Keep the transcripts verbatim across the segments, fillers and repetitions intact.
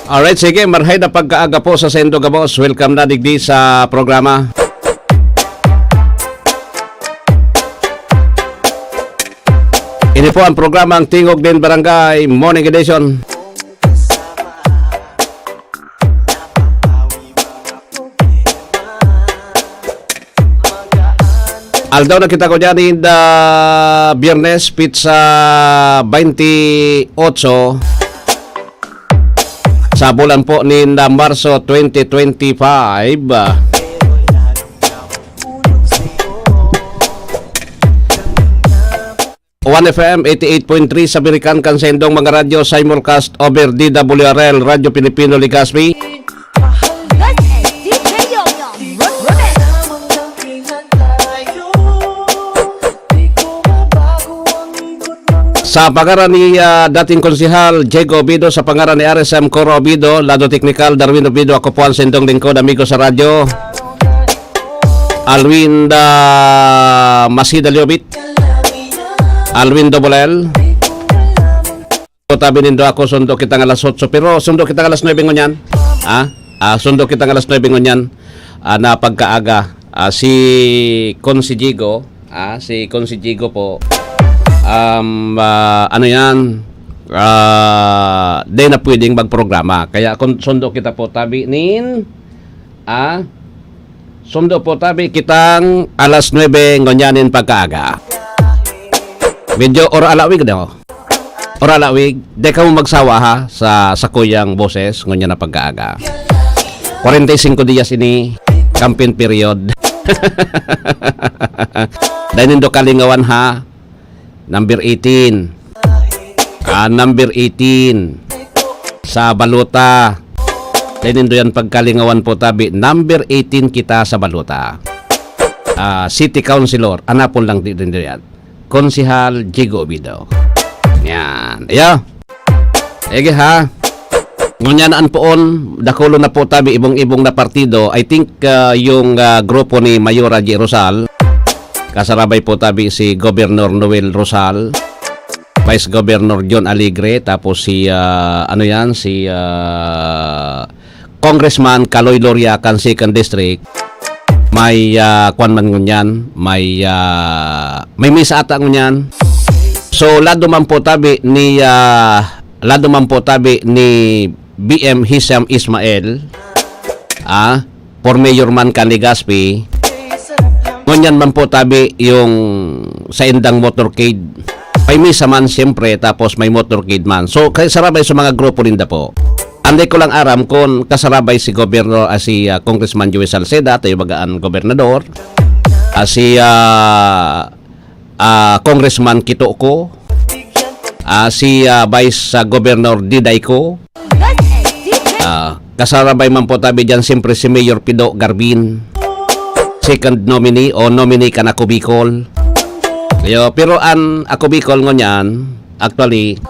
Alright, sige, marhay na pagkaaga po sa saindo gabos. Welcome na digdi sa programa. Ini po ang programang Tingog nin Barangay Morning Edition. Aldaw na kita ko dyan in the Biyernes, petsa twenty-eight sa bulan po nin Marso twenty twenty-five. One F M eighty-eight point three sa Birikan kan saindong mga radyo, simulcast over D W R L, Radyo Pilipino Legazpi. This is D J Yoyo, represent. Sa pangaran ni, ah, dating konsehal Diego Obido, sa pangaran ni R S M Coro Obido, lado teknikal, Darwin Obido, ako po ang sendong lingkod, amigo sa radyo, Alwin da Masida Liobit, Alwin Double L. Tabi nindo ako, sundo kita ng alas otso, pero sundo kita ng alas nuebe ngunyan. Ha? Ah, sundo kita ng alas nuebe ngunyan. Ah, na pagkaaga. Ah, si Consi Jigo, ah, si Consi Jigo po, um, ah, ano yan, ah, di na pwedeng magprograma. Kaya kun sundo kita po tabi nin, ah, sundo po tabi kitang alas nuebe ngunyan nin pagkaaga. Medyo ora alawig daw. Ora lawig, di kamo magsawa ha, sa sakuyang boses, ngunyan na pagkaaga. Kwarenta y singko diyas ini, campaign period. Dai nindo kalingawan ha, number eighteen. Ah, number eighteen. Sa balota. Dai nindo yan pagkalingawan po tabi, number eighteen kita sa balota. Ah, City Councilor, anapon lang di nindo yan. Konsehal Jigo Obido. Yan. Ayo. Sige ha. Ngunyan na an poon, dakulon na po tabi, ibong-ibong na partido. I think, ah, yung, ah, grupo ni Mayor Raji Rosal, kasarabay po tabi si Governor Noel Rosal, Vice Governor John Alegre, tapos si, ah, ano yan, si, ah, Congressman Kaloy Loria kan Second District, may, ah, kwan man ngunyan, may, ah, may misa ata ngunyan. So, lado man po tabi ni, ah, lado man po tabi ni B M Hisham Ismail, ah, for mayor man kan Legazpi. Ngunyan man po tabi yung saindang motorcade. May misa man, siyempre, tapos may motorcade man. So, kay sarabay sa mga grupo ninda po. Anday ko lang aram kung kasarabay si Gobernador, ah, si, ah, Congressman Joey Salceda, tayo baga an gobernador, ah, si, ah, ah, Congressman Kito Ko, ah, si, ah, Vice, ah, Governor Diday Ko, ah, kasarabay man po tabi dyan, siyempre, si Mayor Pido Garbin, second nominee o nominee kan Ako Bicol. Yo, pero an Ako Bicol ngunyan, actually,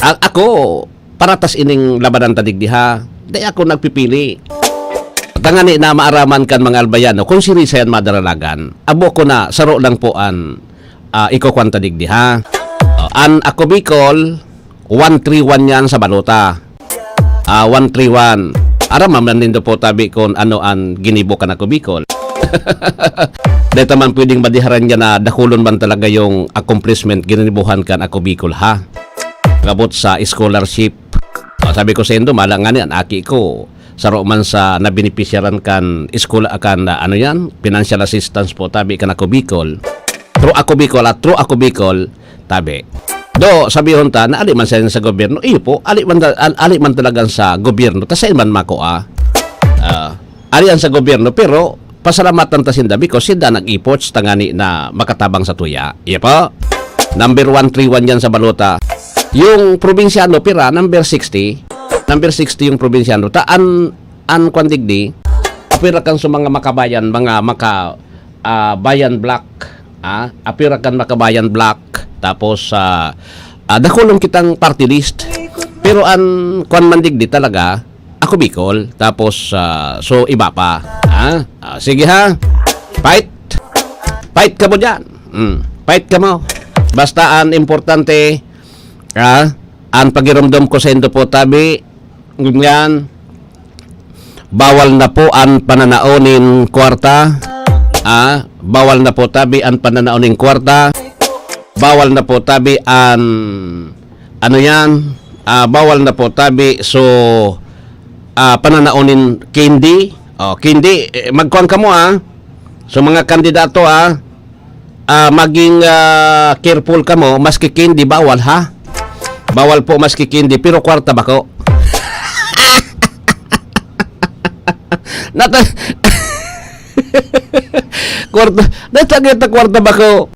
a-, ako, paratas ining labanan ta digdi ha. Dai ako nagpipili. Tangani na maaraman kan mga Albayano kung siring sayan madaralagan. Abo ko na, saro lang po an, ah, ikukwan ta digdi ha. O, an Ako Bicol, one three one yan sa balota. Ah, one three one. Aram man nindo po tabi kung ano an ginibo kan Ako Bicol. Dai ta man pwedeng madiharan yan na dakulon man talaga yung accomplishment ginibuhan kan Ako Bicol ha. Ngabot sa scholarship. Ah, sabi ko saindo, mala ngani an aki ko, saro man sa nabenepisyaran kan eskola, kan, ah, ano yan, financial assistance po tabi kan Ako Bicol. Through Ako Bicol, at through Ako Bicol, tabi. Do, sabihon ta, na ali man sa, sa gobyerno. Iyo po, ali man, ta-, al-, ali man talagang sa gobyerno. Ta sain man makua? Ah, ali an sa gobyerno, pero pasalamatan ta sinda because sinda nag-efforts tangani na makatabang sa tuya. Iya po. Number one three one yan sa balota. Yung probinsyano, pira, number sixty. Number sixty yung probinsyano. Ta an, an kwan digdi, apira kan sa mga makabayan, mga maka, ah, bayan block. Ah, apira kan makabayan block. Tapos, ah, ah, dakulon kitang party list. Pero an kwan man digdi talaga, Ako Bicol, tapos, ah, so iba pa. Ha? Ah, sige ha. Fight. Fight kamo dyan. Mm. Fight kamo. Basta an importante, ah, an pagiromdom ko saindo po tabi, Ngunyan, bawal na po an pananao nin kwarta. Ah, bawal na po tabi an pananao nin kwarta. Bawal na po tabi an, ano yan? Ah, bawal na po tabi. So, ah, pananao nin candy. Oh, candy, eh, magkuan kamo, ah. So, mga kandidato, ah, ah, maging, ah, careful kamo, maski candy, bawal, ha? Bawal po maski candy, pero kwarta bako. Nata-, kwarta, natagay ta kwarta bako.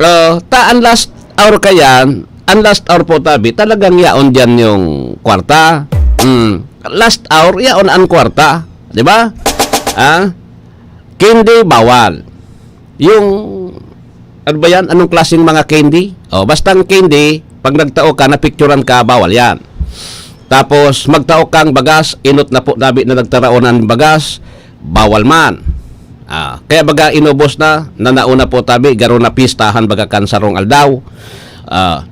Oh, ta ang last hour kayan, ang last hour po tabi, talagang yaon diyan yung kwarta. Mm. Last hour, yaon ang kwarta. Di ba? Ah? Candy, bawal. Yung, ano ba yan? Anong klaseng mga candy? Oh, bastang candy, pag nagtao ka, napicturan ka, bawal yan. Tapos, magtao kang bagas, inot na po tabi na nagtaraonan bagas, bawal man. Ah, kaya baga inubos na, nanauna po tabi, garo na pistahan baga kan sarong aldaw. Ah,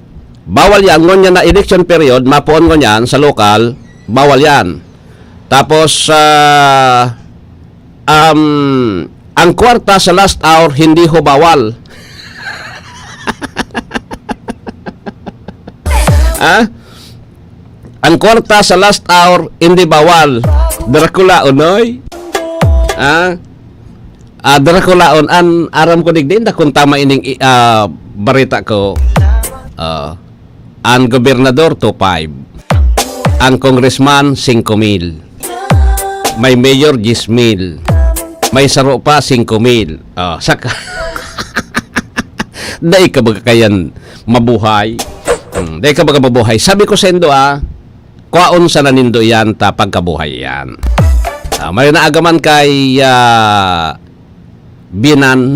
bawal yan, ngunyan na election period, mapoon ngunyan sa lokal, bawal yan. Tapos, ah, um, ang kwarta sa last hour, hindi ho bawal. Ah? Ang kwarta sa last hour, hindi bawal. Dracula, unoy? Ah? Ah, Dracula, on, an, aram ko digdi, inda kung tama ining, i-, ah, barita ko. Ah, ang gobernador, two five. Ang congressman, singko mil. May mayor, diyes mil. May saro pa, singko mil. Ah, saka, dai ka ba kayan mabuhay? Hmm, dai ka ba mabuhay? Sabi ko sendo, ah, kwaon sana nindo yan, ta pagkabuhay yan. Ah, may naagaman kay, ah, Binan.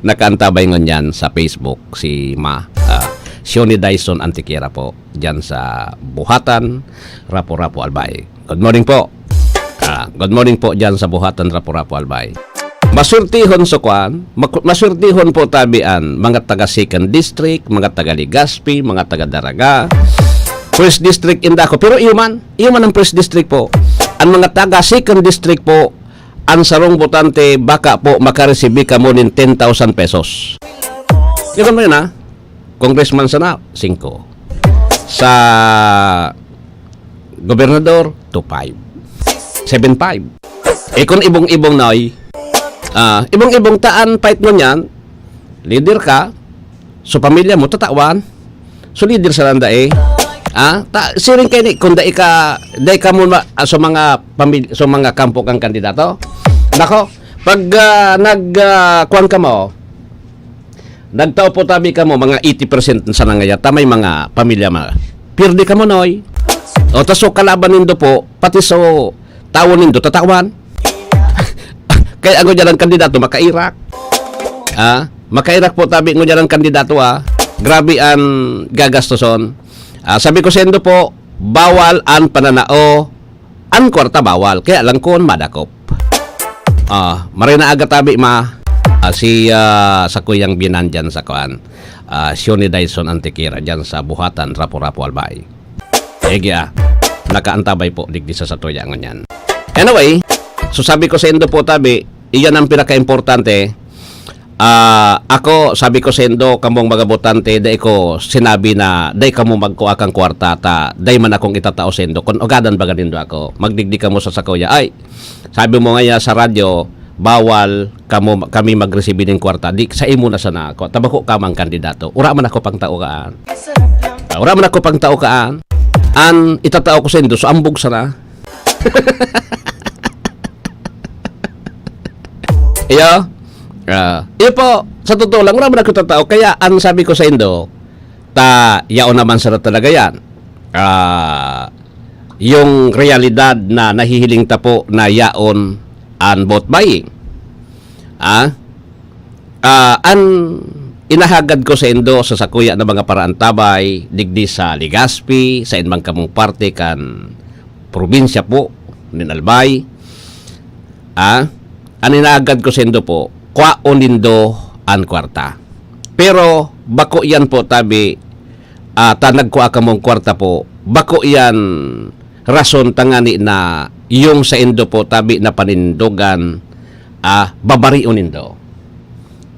Nakaantabay ngunyan sa Facebook si Ma, ah, Shoni Dyson Antiquera po, dyan sa Buhatan, Rapu-Rapu, Albay. Good morning po. Ah, good morning po dyan sa Buhatan, Rapu-Rapu, Albay. Maswertehon sa kwan, mak-, maswertehon po tabi an mga taga Second District, mga taga Legazpi, mga taga Daraga. First District inda ko, pero iyo man, iyo man ang First District po. Ang mga taga Second District po, ang sarong botante, baka po makaresibi kamo nin ten thousand pesos. Yun mo yun, ha? Congressman sana, singko. Sa gobernador, two five. Seven five. Eh, kung ibong-ibong, Noy, ah, ibong-ibong taan, fight mo niyan, leader ka, so pamilya mo, tatawan, so leader sa landa eh. Ah, ta, siring kayo ni, kung dai ka, dai ka mo ma, ah, sa mga pamilya, sa mga kampo kang kandidato, nako, pag, ah, nag, ah, kwan ka mo, nagtao po tabi ka mo, mga eighty percent sa nangayat, ta may mga pamilya, mga, pirdi ka mo, Noy. O, ta so kalaban nindo po, pati so tawo nindo, tatawan. Kaya ang dyan ang kandidato, makairak. Ah, makairak po tabi ng dyan ang kandidato, ah. Grabe ang gagastoson. Ah, sabi ko sendo po, bawal ang pananao, ang kwarta bawal. Kaya lang kun madakop. Ah, maray na aga tabi, ma. Ah, si, ah, sa kuyang binan dyan sa kuan. Ah, Shoni Dyson Antiquera dyan sa Buhatan, Rapu-Rapu, Albay. Ege, ah. Nakaantabay po, digdi sa satuya ngunyan. Anyway, so sabi ko sendo po, tabi, iyan ang pinaka-importante. Ah, ako, sabi ko sendo, kamong mga botante, dai ko sinabi na dai kamo magkua kang kwarta ta, dai man akong itatao sendo. Kun ugadan baga nindo ako, magdigdi kamo sa sakuya. Ay, sabi mo ngaya sa radyo, bawal kamo, kami magresibi nin kwarta. Di, sa imo na sana ako. Ta bako ka mang kandidato. Ura man ako pang tao kaan. Ah, ura man ako pang tao kaan. An itatao ko sendo, so ambog sana. Iyo? Ah, iyo po, sa totoo lang, wala man ako tatao. Kaya ang sabi ko sa indo, ta, yaon naman sana talaga yan. Ah, yung realidad na nahihiling ta po na yaon an vote buying. Ah? Ah, an inahagad ko sa indo sa sakuya na mga paraantabay, digdi sa Legazpi, sa inmang kamong parte kan probinsya po, nin Albay, ah, an inahagad ko sa indo po, kwaon nindo an kwarta. Pero bako yan po, tabi, ah, ta nagkua kamong kwarta po, Bako iyan rason tangani na yung saindo po tabi na panindogan, ah, babarion nindo.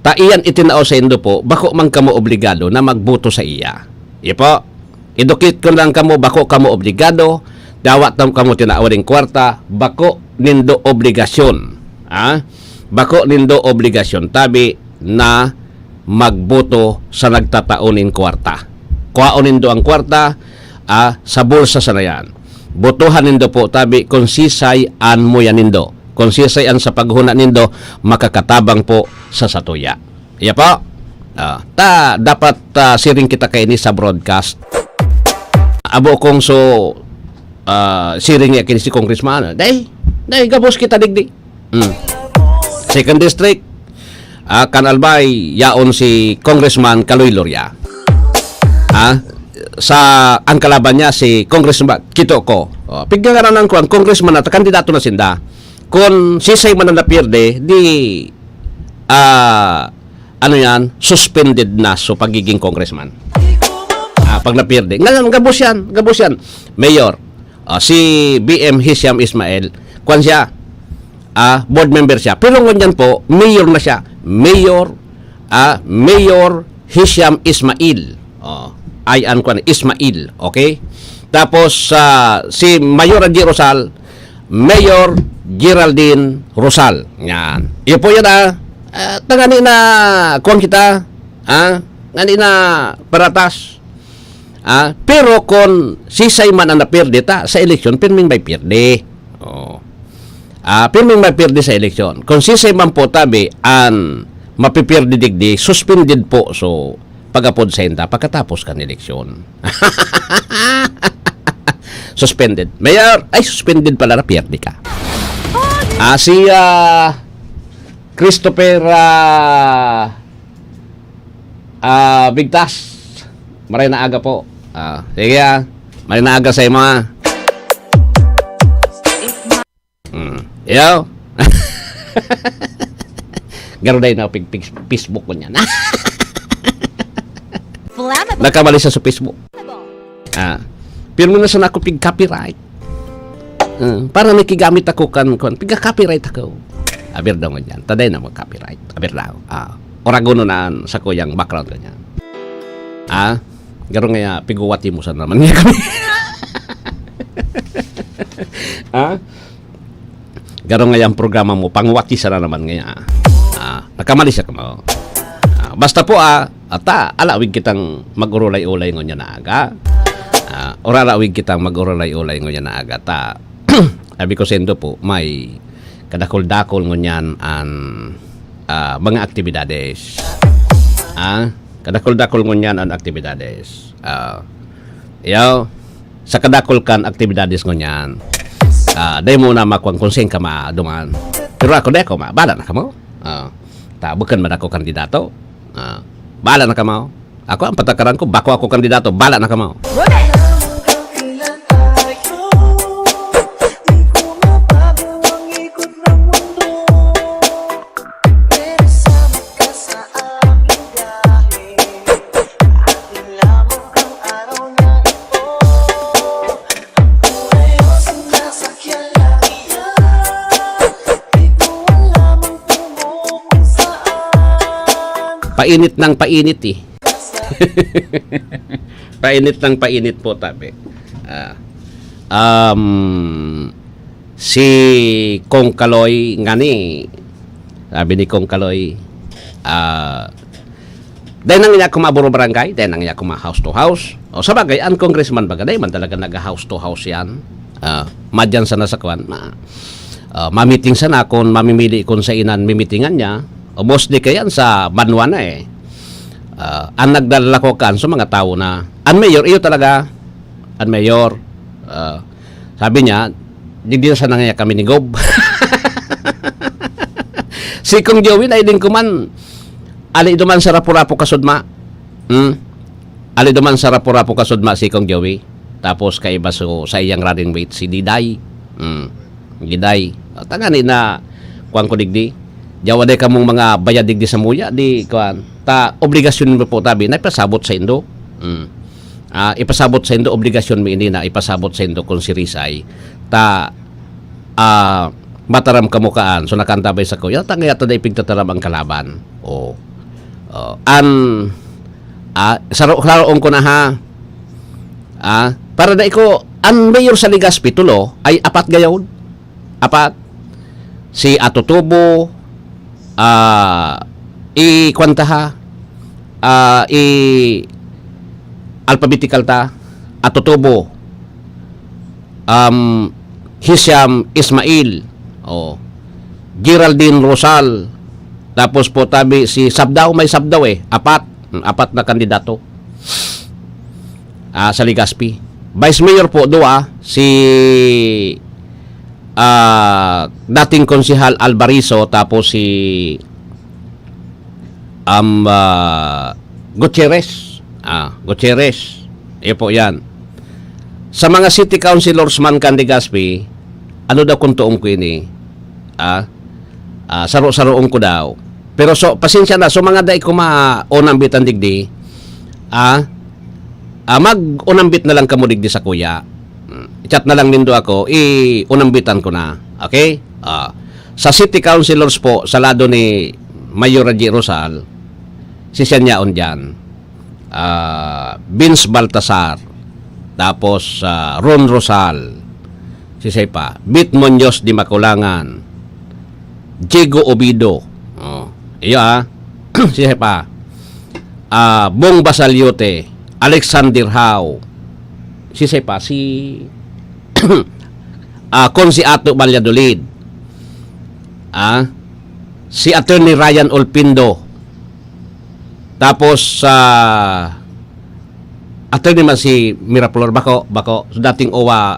Ta iyan itinao saindo po, bako man kamo obligado na magboto sa iya. Iyo po, edukit ko lang kamo, bako kamo obligado, dawa tam kamo tinawan ning kwarta, bako nindo obligasyon. Ah? Bako nindo obligasyon tabi na magboto sa nagtatao nin kwarta. Kuhaon nindo ang kwarta, ah, sa bulsa sana yan. Botohan nindo po tabi kung sisay an muya nindo. Kung sisay an sa paghuna nindo, makakatabang po sa satuya. Iya po. Ah, ta, dapat, ah, siring kita kaini sa broadcast. Abo kong so, ah, siring niya kini si Congressman. Day, day, gabos kita digdi. Mm. Second District, ah, kan Albay, yaon si Congressman Kaloy Loria. Ah, sa, ang kalaban niya si Congressman Kito Ko. Oh, pigngaranan ko ang congressman at kandidato na sinda. Kung sisay man ang napierde, di, ah, ano yan, suspended na so pagiging congressman. Ah, pag napierde. Ngayon, gabos yan, gabos yan. Mayor, ah, si B M Hisham Ismail, kwan siya, ah, board member siya. Pero ngunyan po, mayor na siya. Mayor, ah, Mayor Hisham Ismail. Oh, ay, an kwan, Ismail, okay? Tapos, ah, si Mayor Angie Rosal, Mayor Geraldine Rosal. Yan. Iyo po yan, ah. Ah, tangani na, kuwan kita, ah, ngani na paratas. Ah, pero kung sisay man ang naperde ta sa eleksyon, pirming may pierde. Oh. Ah, pirming may pierde sa eleksyon. Kung sisay man po tabi ang mapipierde digdi, suspended po. So, pag-apod sa inda, pagkatapos kan eleksyon. Suspended. Mayor, ay, suspended pala na, pierde ka. Ah, si, ah, Christopher, ah, ah, Bigtas. Maray na aga po. Ah, sige, ah. Maray na aga sa imo, ah. Mm. Yo. Garo dai na pig, pig, Facebook ko niyan. Flammable. Nakamali siya sa Facebook. Ah. Pirmi na sana ako pig copyright. Ah, para nakigamit ako kan, kan, piga copyright ako. Aber daw ngunyan. Taday na mo copyright. Aber daw. Ah. Oragono na an sakuyang background ko niyan. Ah. Garo ngaya, piguwati mo sana naman niya kami. Ah. Garo ngaya ang programa mo, pangwati sana naman ngaya. Ah, nakamali siya kamo. Ah, basta po, ah, ata, alawig kitang mag-urulay-ulay ngunyan na aga. Ah, or alawig kitang mag-urulay-ulay ngunyan na aga. Ta, sabi ko sendo po, may kadakol-dakol ngunyan an, ah, mga aktibidades. Ah, kadakol-dakol ngunyan an aktibidades. Ah, yaw, sa kadakol kan aktibidades ngunyan, ah, dai mo na makuan kung saan ka maduman. Pero ako, di ako ma-, bala na kamo. Ah, ta, bukan man ako kandidato. Ah, bala na kamo. Ako, ang patakaran ko, bako ako kandidato, bala na kamo. Painit ng painit eh. Painit ng painit po, tabi. Ah, um, si Kong Kaloy ngani, sabi ni Kong Kaloy, ah, dahil nang niya kumaburo barangay, dahil nang niya kuma house to house. O sabagay, ang congressman baga, dahil man talaga nag house to house yan. Ah, madyan sana sa kwan, ma, ah, mamiting sana kung mamimili kung sa inan mimitingan niya. O mostly kayan sa banwa na eh. Ah, ang nagdadalakokan sa mga tao na, ang mayor, iyo talaga, ang mayor, ah, sabi niya, "Digdi na sana ngaya kami ni Gob." Si Kong Joey na idin kuman, ali duman sa Rapu-Rapu kasudma. Hmm? Ali duman sa Rapu-Rapu kasudma si Kong Joey. Tapos kaiba so, sa iyang running mate, si Diday. Hmm. Diday. Tangani na, kuwan ko digdi. Diyawa day kamong mga bayad digdi sa muya, di, kuwan. Ta, obligasyon mo po tabi, na ipasabot sa indo. Hmm. ah, ipasabot saindo, obligasyon mi ini na ipasabot saindo kun sirisay ta, ah, mataram kamo kaan. So, nakantabay sa kuya, tangay ato na ipigtataram ang kalaban. O. O, an, ah, saro-, saroon ko na ha. Ah, para dai ko, an mayor sa Legazpi, tulo, ay apat gayod. Apat. Si Atotubo, ah, i-, kwan ta ha, ah, i-, alphabetical ta, Atotubo, um, Hisham Ismail, o, Geraldine Rosal, tapos po tabi si Sabdao, may Sabdao eh, apat, apat na kandidato, ah, sa Legazpi. Vice Mayor po, dua, si, ah, dating Konsehal Alvarizo, tapos si, um, ah, Gutierrez. Ah, Gutierrez. Iyo po yan. Sa mga city councilors man kan Legazpi, ano daw kung tuong ko ini? Ah, ah, saro-saroon ko daw. Pero so, pasensya na. So, mga dai ko maunambitan digdi, ah, ah, mag-unambit na lang kamo digdi sa kuya. Mm, i-chat na lang nindo ako, i-unambitan ko na. Okay? Ah, sa city councilors po, sa lado ni Mayor Raji Rosal, si siya niyaon dyan. Ah, Vince Baltasar, tapos, ah, Ron Rosal, si siya pa, Bit Muñoz de Maculangan, Diego Obido, oh, iyo, ah, si siya pa, ah, Bong Basaliote, Alexander Hao, si siya pa, si, ah, Consi Ato Valladolid, ah, si Attorney Ryan Olpindo, tapos, ah, attorney man si Miraflor, bako, bako, so dating owa,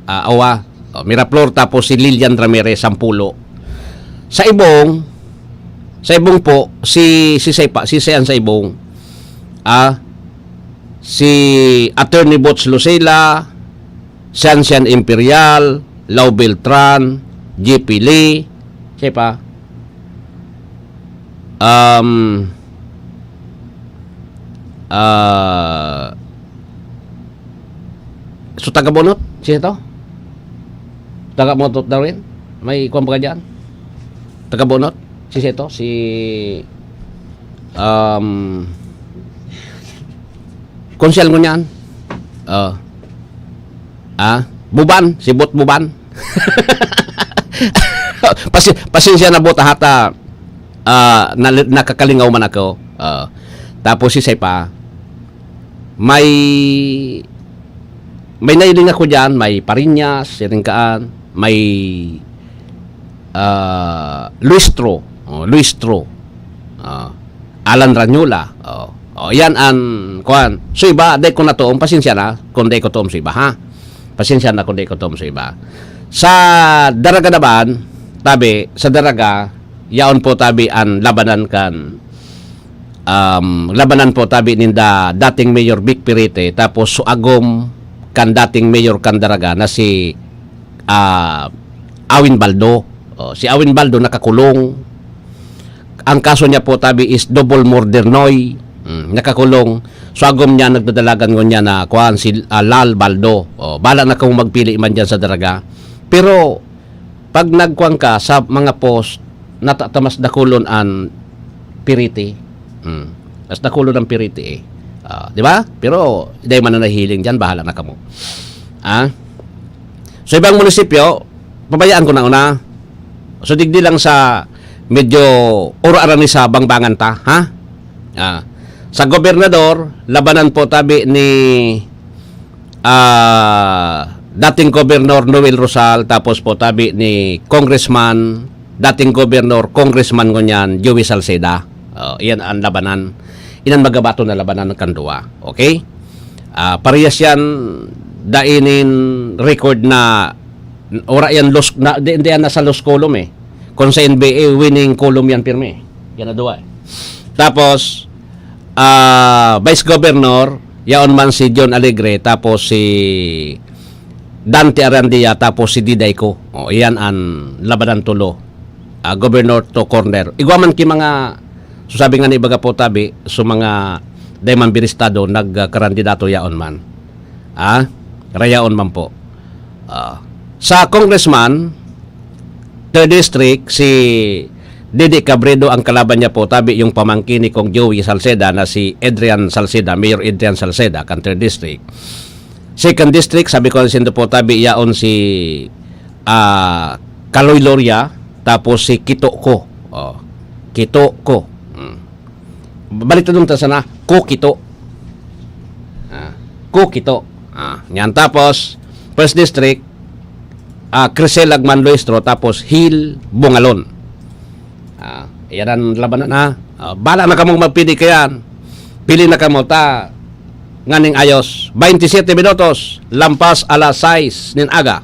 ah, owa, oh, Miraflor, tapos si Lilian Ramirez, Sampulo. Sa Ibong, sa Ibong po, si, si Sepa, si Sean sa Ibong, ah, si Attorney Boots Lucila, Siansian Imperial, Lau Beltran, J P Lee, siya pa. Um, ah, so, taga Bonot, siya to? Taga Bonot, Darwin? May kuwan pa ka dyan? Taga Bonot? Si siya to? Si, um, Konsehal ngunyan? Oh. Ah, Buban, si Bot Buban. Pasi-, pasensya na, Bot, ha, ta, ah, nali-, nakakalingaw man ako. Ah, tapos si Sepa, may, may nailing ako diyan, may Pariñas, Siringkaan, may, ah, Luistro, oh, Luistro. Ah, Alan Ranyola. Oh. Oh, yan an, kuwan. So iba, dai ko na toom, pasensya na kung dai ko toom sa iba, ha? Pasensya na kung dai ko toom sa iba. Sa Daraga naman, tabi, sa Daraga, yaon po tabi an labanan kan, um, labanan po tabi ninda dating Mayor Vic Pirite, tapos suagom kan dating Mayor kan Daraga na si, ah, Awin Baldo. Oh, si Awin Baldo nakakulong. Ang kaso niya po tabi is double murder noy. Mm, nakakulong. So, agom niya, nagdadalagan ngunyan na, kuwan, si, ah, Lal Baldo. Oh, bala na kung magpili man dyan sa Daraga. Pero, pag nagkuwan ka sa mga post, natatamas dakulon an Piriti. Mm. Mas dakulon ang Piriti eh. Ah, di ba? Pero, dahil mananahiling dyan, bahala na kamo. Ah? So, ibang munisipyo, pabayaan ko na una. So, digdi lang sa medyo uraran ni sa bangbangan ta, ha? Ah, sa gobernador, labanan po tabi ni, ah, dating Gobernador Noel Rosal, tapos po tabi ni Congressman, dating Gobernador, Congressman ngunyan, Joey Salceda. Oh, iyan ang labanan. Inan magabato na labanan ng kandua. Okay? Ah, parehas yan, dainin record na, ora yan, los, na, di, di yan nasa lost column eh. Kung sa N B A, winning column yan, pirmi. Yan na duwa eh. Tapos, ah, Vice Governor, yaon man si John Alegre, tapos si Dante Arandia, tapos si Diday Ko. O, iyan ang labanan tulo. Ah, Governor to corner. Igwa man ki mga, so sabi nga ni ibaga po tabi, so mga dai man biristado, nagkarandidato yaon man. Ah, rayaon man po. Ah, sa congressman, third district, si Didi Cabredo ang kalaban niya po, tabi yung pamangkin ni Kong Joey Salceda na si Adrian Salceda, Mayor Adrian Salceda, kan third district. Second district, sabi ko sindo po, tabi yaon si, ah, Kaloy Loria, tapos si Kito Ko. Oh, Kito Ko. Hmm. Balik ta dun ta sana, Ko Kito. Ah, Ko Kito. Ah, yan. Tapos, first district, ah, Crisel Agman Luistro, tapos Hil Bungalon. Ah, yan ang labanan, ha. Ah, bala na kamong magpili kayan. Pili na kamo ta nganing ayos. Twenty-seven minutos, lampas alas sais nin aga.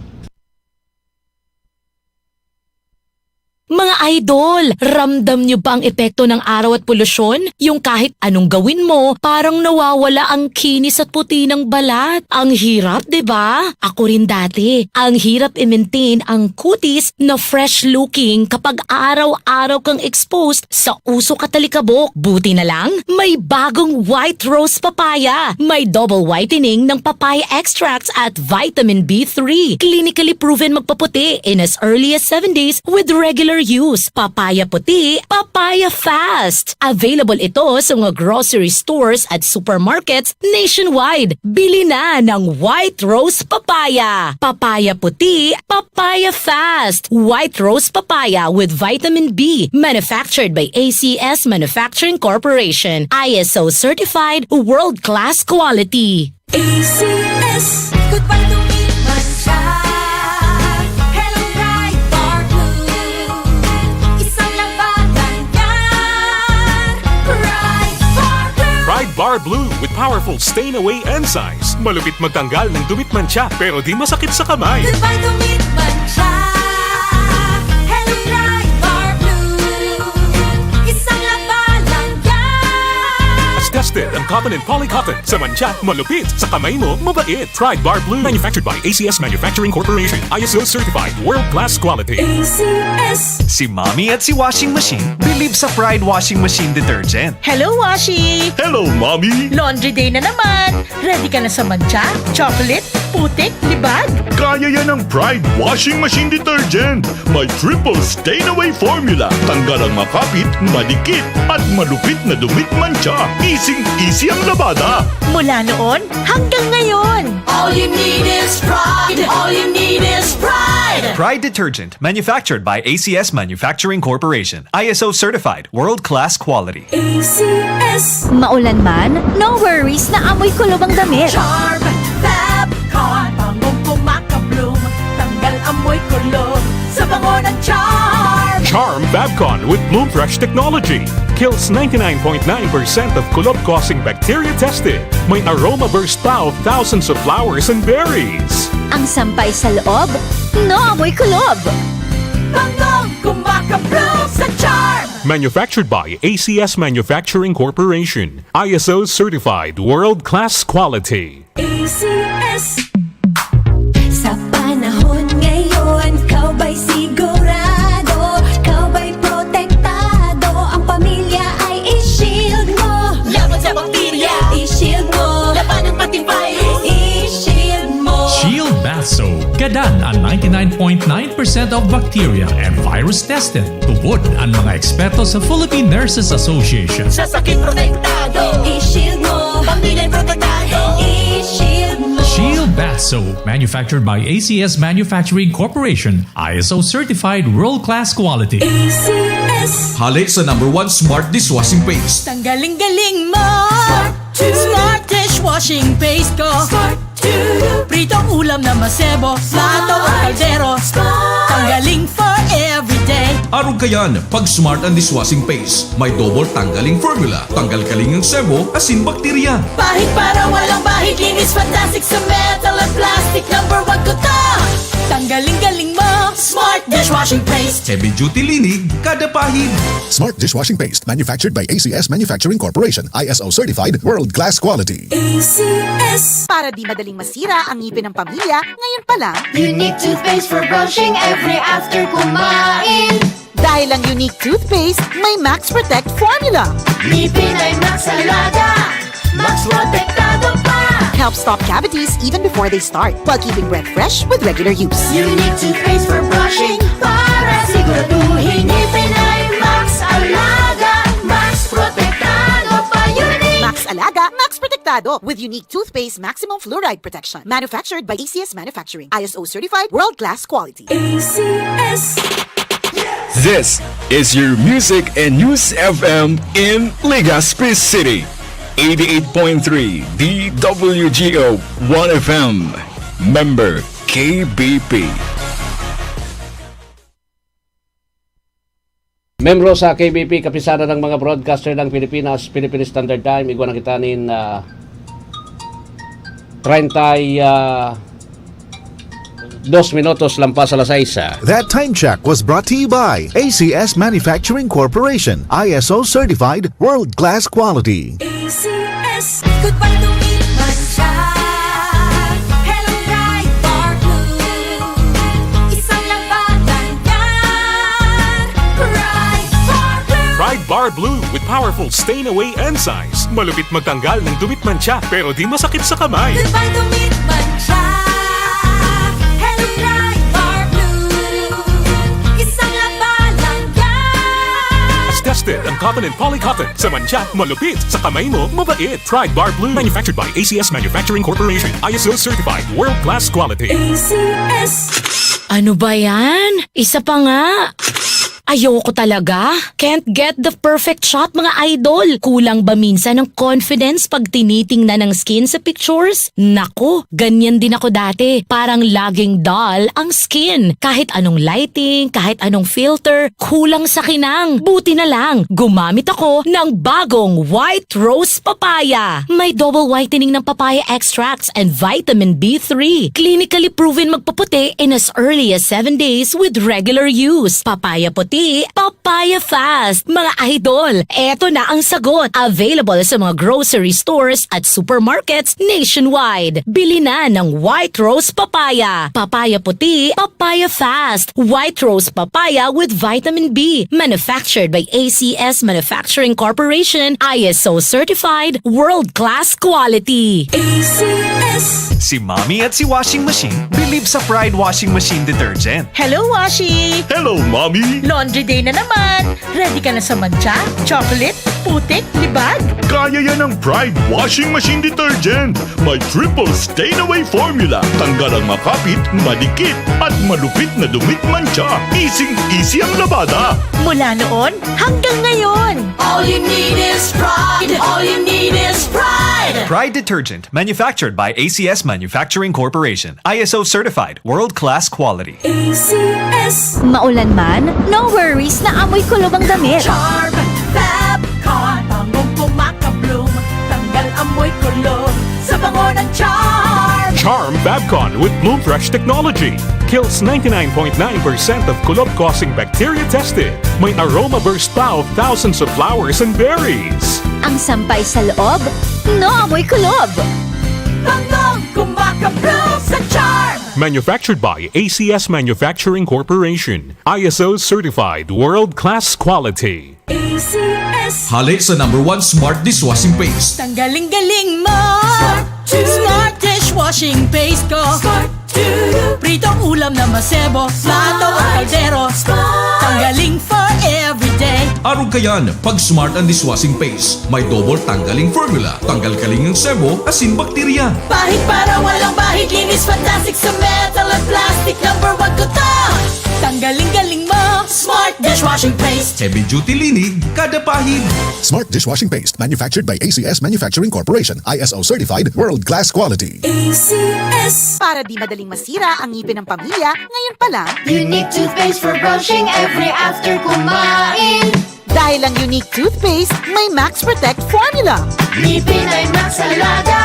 Mga idol, ramdam nyo ba ang epekto ng araw at polusyon? Yung kahit anong gawin mo, parang nawawala ang kinis at puti ng balat. Ang hirap, di ba? Ako rin dati. Ang hirap i-maintain ang kutis na fresh-looking kapag araw-araw kang exposed sa usok at alikabok. Buti na lang, may bagong White Rose Papaya. May double whitening ng papaya extracts at vitamin B three. Clinically proven magpaputi in as early as seven days with regular use. Papaya puti, papaya fast. Available ito sa mga grocery stores at supermarkets nationwide. Bili na ng White Rose Papaya. Papaya puti, papaya fast. White Rose Papaya with vitamin B. Manufactured by A C S Manufacturing Corporation. I S O certified, world-class quality. A C S. Goodbye to meat mancha. Hello, Pride Bar Blue. Isang labanan yan. Pride Bar Blue. Pride Bar Blue with powerful stain away enzymes. Malupit magtanggal ng dumi at mancha, pero di masakit sa kamay. Goodbye to meat mancha. Hello, Pride Bar Blue. Isang labanan yan. Tested ang cotton and poly cotton. Sa mancha, malupit. Sa kamay mo, mabait. Pride Bar Blue. Manufactured by A C S Manufacturing Corporation. I S O certified. World class quality. A C S. Si Mommy at si Washing Machine believe sa Pride Washing Machine Detergent. Hello, Washi! Hello, Mommy! Laundry day na naman! Ready ka na sa mancha, chocolate, putik, libag? Kaya yan ng Pride Washing Machine Detergent. May triple stain away formula. Tanggal ang makapit, madikit, at malupit na dumi at mancha. Easy-easy ang labada. Mula noon hanggang ngayon. All you need is Pride. All you need is Pride. Pride Detergent, manufactured by A C S Manufacturing Corporation. I S O certified, world-class quality. A C S. Maulan man, no worries na amoy kulob ang damit. Charm Fab Con, bangong kumakabloom, tanggal amoy kulob sa bango ng Charm. Charm Fab Con with Bloom Fresh technology kills ninety-nine point nine percent of kulob-causing bacteria tested. May aroma burst pa of thousands of flowers and berries. Ang sampay sa loob, no amoy kulob. Bangong kumakabloom sa Charm. Manufactured by A C S Manufacturing Corporation. I S O certified, world-class quality. A C S. Sa panahon ngayon, ikaw ba'y sigurado? Ikaw ba'y protektado? Ang pamilya ay i-shield mo. Laban sa bakterya. I-shield mo. Labanan pati virus. I-shield mo. Shield Bath Soap. Gadan ang ninety-nine point nine percent of bacteria and virus tested. Tubod ang mga eksperto sa Philippine Nurses Association. Sa sakit protektado. I-shield mo. Pamilya protektado. I-shield mo. Shield Bath Soap, manufactured by A C S Manufacturing Corporation, I S O certified world-class quality. A C S. Hale sa number one smart dishwashing paste. Tanggaling-galing mo. Smart Smart dishwashing paste ko. Smart Pritong ulam na masebo, plato o kaldero. Tanggaling for everyday. Arog kayan, pag Smart ang dishwashing paste. May double tanggaling formula. Tanggal kaling ang sebo, asin bakterya. Pahid para walang bahid, linis fantastic sa metal at plastic. Number one ko to. Tanggaling-galing mo, Smart dishwashing paste. Heavy duty linig, kada pahid. Smart dishwashing paste, manufactured by A C S Manufacturing Corporation, I S O certified, world class quality. A C S. Para di madaling masira ang ngipin ng pamilya, ngayon pa lang. Unique toothpaste for brushing every after kumain. Dahil ang Unique Toothpaste may Max Protect Formula. Ngipin ay Max Alaga. Max Protektado pa! Helps stop cavities even before they start, while keeping breath fresh with regular use. Unique toothpaste for brushing para siguraduhin ngipin ay Max Alaga. Max Protektado pa, Unique! Max Alaga, Max Protektado, with Unique Toothpaste Maximum Fluoride Protection. Manufactured by A C S Manufacturing. I S O certified, world-class quality. A C S. This is your Music and News F M in Legazpi City. eighty-eight point three D W G O One F M. Member K B P. Membro sa K B P, Kapisanan ng mga Broadcaster ng Pilipinas, Philippine Standard Time, igwa na kita nin ah, treinta y dos minutos lampas alas sais. That time check was brought to you by A C S Manufacturing Corporation, I S O certified, world class quality. A C S. Goodbye to meat man siya. Hello, Pride Bar Blue. Isang labanan yan. Pride Bar Blue. Pride Bar Blue with powerful stain away enzymes. Malupit magtanggal ng dumi't mantsa pero di masakit sa kamay. Goodbye to meat man siya. Hello, Pride Bar Blue. Isang labanan yan. Tested ang cotton and polycotton. Sa mantsa, malupit. Sa kamay mo, mabait. Pride Bar Blue. Manufactured by A C S Manufacturing Corporation. I S O certified. World class quality. A C S. Ano ba yan? Isa pa nga. Ayoko talaga. Can't get the perfect shot, mga idol. Kulang ba minsan ang confidence pag tinitingnan ang skin sa pictures? Naku, ganyan din ako dati. Parang laging dull ang skin. Kahit anong lighting, kahit anong filter, kulang sa kinang. Buti na lang, gumamit ako ng bagong White Rose Papaya. May double whitening ng papaya extracts and vitamin B three. Clinically proven magpaputi in as early as seven days with regular use. Papaya puti, papaya fast. Mga idol, eto na ang sagot. Available sa mga grocery stores at supermarkets nationwide. Bili na ng White Rose Papaya. Papaya puti, papaya fast. White Rose Papaya with vitamin B. Manufactured by A C S Manufacturing Corporation. I S O certified. World class quality. A C S. Si Mommy at si Washing Machine believe sa Pride Washing Machine Detergent. Hello, Washi! Hello, Mommy! Laundry day na naman! Ready ka na sa mantsa, chocolate, putik, libag? Kaya yan ng Pride Washing Machine Detergent. May triple stain away formula. Tanggal ang makapit, madikit, at malupit na dumi't mantsa. Easy-easy ang labada. Mula noon hanggang ngayon! All you need is Pride. All you need is Pride. Pride Detergent, manufactured by A C S Manufacturing Corporation. I S O certified, world-class quality. A C S. Maulan man, no worries na amoy kulob ang damit. Charm Fab Con. Bangong kumakabloom. Tanggal amoy kulob sa bango ng Charm. Charm Fab Con with Bloom Fresh technology. Kills ninety-nine point nine percent of kulob-causing bacteria tested. May aroma burst pa of thousands of flowers and berries. Ang sampay sa loob, no amoy kulob. Bangong kumakabloom sa Charm. Manufactured by A C S Manufacturing Corporation. I S O certified world-class quality. A C S. Hale sa number one smart dishwashing paste. Tanggaling-galing mo! Smart to. Smart dishwashing paste ko! Smart to. Pritong ulam na masebo, plato o kaldero. Smart. Tanggaling for everyday. Arog ka yan, pag smart ang dishwashing paste. May double tanggaling formula. Tanggal kaling ang sebo, asin bakterya. Pahid para walang bahid, linis fantastic sa metal at plastic. Number one ko to. Tanggaling-galing mo! Smart dishwashing paste. Heavy duty linig, kada pahid. Smart dishwashing paste manufactured by A C S Manufacturing Corporation, I S O certified, world class quality. A C S. Para di madaling masira ang ngipin ng pamilya, ngayon pa lang, Unique toothpaste for brushing every after kumain. Dahil ang Unique Toothpaste may Max Protect Formula. Ngipin ay Max Alaga.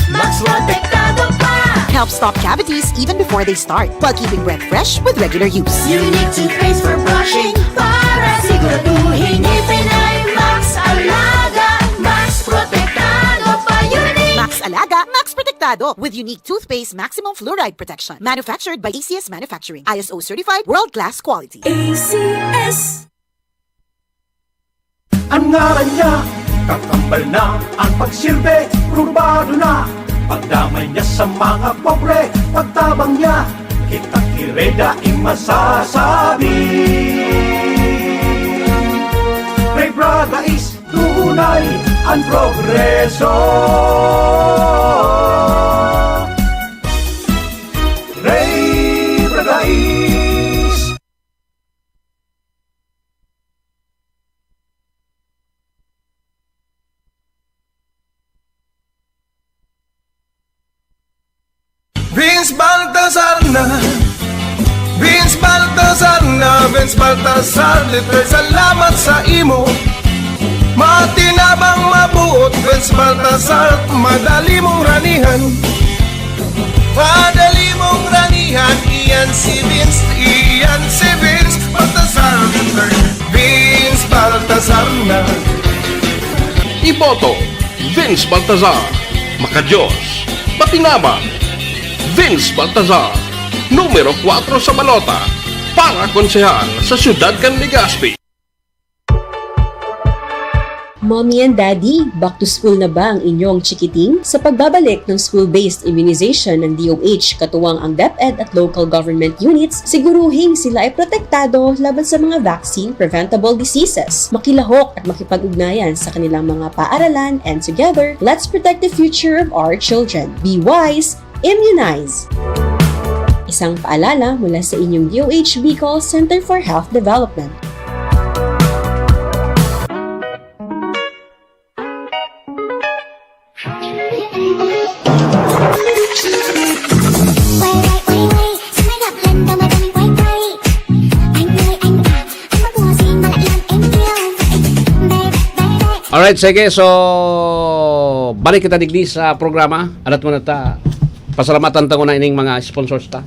Max Protektado pa. Helps stop cavities even before they start, while keeping breath fresh with regular use. Unique toothpaste for brushing para siguraduhin ngipin ay Max Alaga. Max Protektado pa, Unique. Max Alaga, Max Protektado, with Unique Toothpaste Maximum Fluoride Protection. Manufactured by A C S Manufacturing. I S O certified, world-class quality. A C S. Ang ngaran niya, Kakambal na ang pagsirbe, probado na. Pagdamay niya sa mga pobre, pagtabang niya, kita ki Rey daing masasabi. Rey Braga is tunay ang progreso. Rey Braga is Vince Baltazar na. Vince Baltazar na. Vince Baltazar, literal salamat sa imo. Matinabang, mabuot, Vince Baltazar, madali mong ranihan. Madali mong ranihan, iyan si Vince, iyan si Vince Baltazar. Vince Baltazar na. Iboto, Vince Baltazar. Makadiyos, matinabang. Vince Baltazar, numero kwatro sa balota, para konsehal sa siyudad kan Legazpi. Mommy and Daddy, back to school na ba ang inyong chikiting? Sa pagbabalik ng school-based immunization ng D O H, katuwang ang DepEd at local government units, siguruhing sila ay protektado laban sa mga vaccine-preventable diseases. Makilahok at makipag-ugnayan sa kanilang mga paaralan, and together, let's protect the future of our children. Be wise, immunize! Isang paalala mula sa inyong D O H Bicol Center for Health Development. Alright, sige. So, balik kita digdi sa programa. Alat mo na ta. Pasalamatan ta ko na ining mga sponsors ta.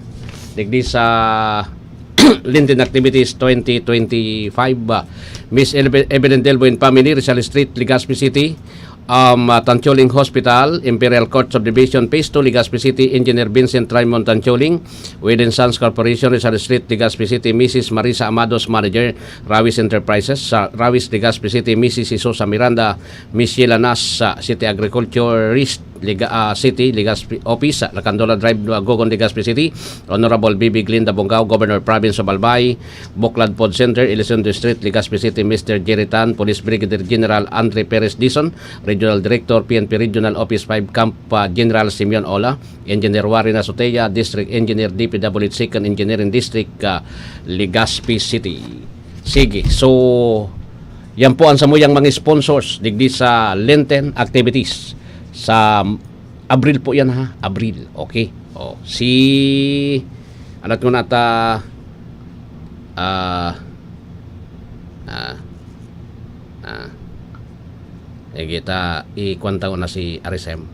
Digdi sa Lenten Activities twenty twenty-five. Ah, Miss Eve-, Evelyn Delbo and family, Rizal Street, Legazpi City. Um, ah, Tancholing Hospital, Imperial Court Subdivision, Phase two, Legazpi City, Engineer Vincent Raymond Tancholing, Whedon Sons Corporation, Rizal Street, Legazpi City, Missus Marisa Amados, Manager, Rawis Enterprises, sa Rawis, Legazpi City, Missus Isosa Miranda, Miss Sheila Nas, sa City Agriculturist, Liga-, ah, City, Legazpi Office, sa Lacandola Drive, Agogon, Legazpi City, Honorable B B Glinda Bongao, Governor Province of Albay, Buklad Food Center, Ilusion District, Legazpi City, Mister Jerry Tan, Police Brigadier General Andre Perez Dizon, Regional Director, P N P Regional Office five Camp, ah, General Simeon Ola, Engineer Warren Azotea, District Engineer, D P W Second Engineering District, ah, Legazpi City. Sige, so, yan po ang samuyang mga sponsors digdi sa Lenten activities. Sa Abril po yan, ha? Abril, okay? Oh, si, alat ko na ta, ah, ah, ah, sige ta, ikuwan ta na si R S M.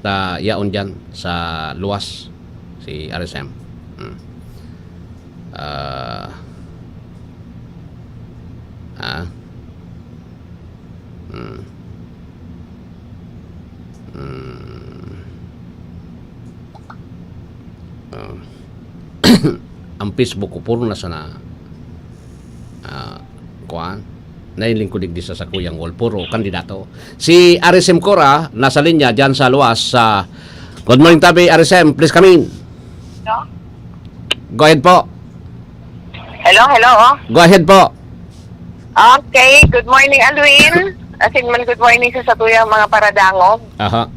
Ta yaon diyan sa luwas si R S M. Hmm. Ah. Ah. Hmm. Hmm. Ah. Ang Facebook ko, puro na sana, ah, kuwan, nailingkod digdi sa sakuyang wall, puro kandidato. Si R S M Cora, nasa linya, dyan sa luwas, sa, good morning, Tabi, R S M, please come in. Hello? Go ahead po. Hello, hello. Go ahead po. Okay, good morning, Alwin. Asin man, good morning sa satuyang mga paradangog. Aha.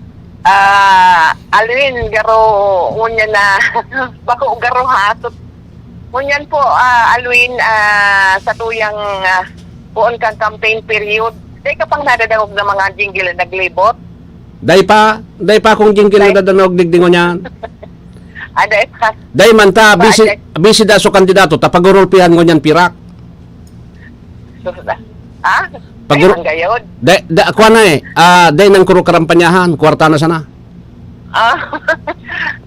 Ah, Alwin, garo, ngunyan na, bako garo ha. So, ngunyan po, ah, Alwin, ah, satuyang, ah, poon kang campaign period. Dai ka pang nadadangog na mga jingle na naglibot? Dai pa, dai pa akong jingle Dai. Nadadangog digdi ngunyan. Ah, dai pa. Dai man ta, Ba, busy, dai. Busy da so kandidato, ta pagurulpihan ngunyan pirak. Sus, ah. Ha? Paguru- Ay, manggayod. Dai, da, kuha na eh. Ah, dai nang kuro karampanyahan, kwarta na sana. Ah,